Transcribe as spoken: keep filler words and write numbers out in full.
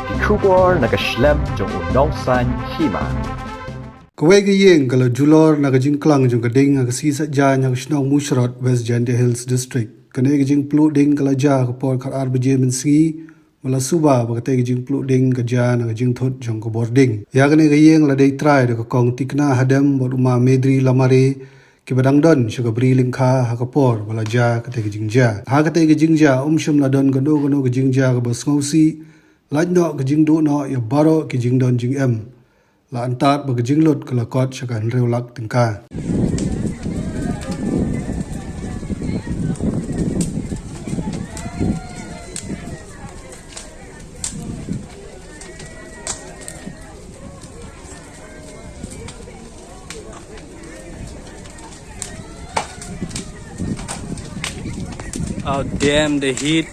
Ki khubor na ka shlem jong u nongsan hima. Kawei ka ïing ka la julor na ka jingklang jong ka ding ha ka sngi Saitjaiñ ha ka shnong Mushrot, West Jaintia Hills District. Kane ka jingpluh ding ka la jia ha ka por khatar baje mynsngi, ba la suba ba katei ka jingpluh ding ka jia na ka jingthut jong ka bor ding. Ïa kane ka ïing la dei trai da ka kong Tikna Hadem bad u ma Medri Lamare, kiba dang don sha ka bri lyngkha ha ka por ba la jia katei ka jingjia. Ha katei ka jingjia ym shym la don kano kano ka jingjia kaba sngewsih, lait noh ka jingduh noh ïa baroh ki jingdon jingem. La antad ba ka jinglut ka la kot sha ka hynriew lak tyngka. Oh damn, the heat.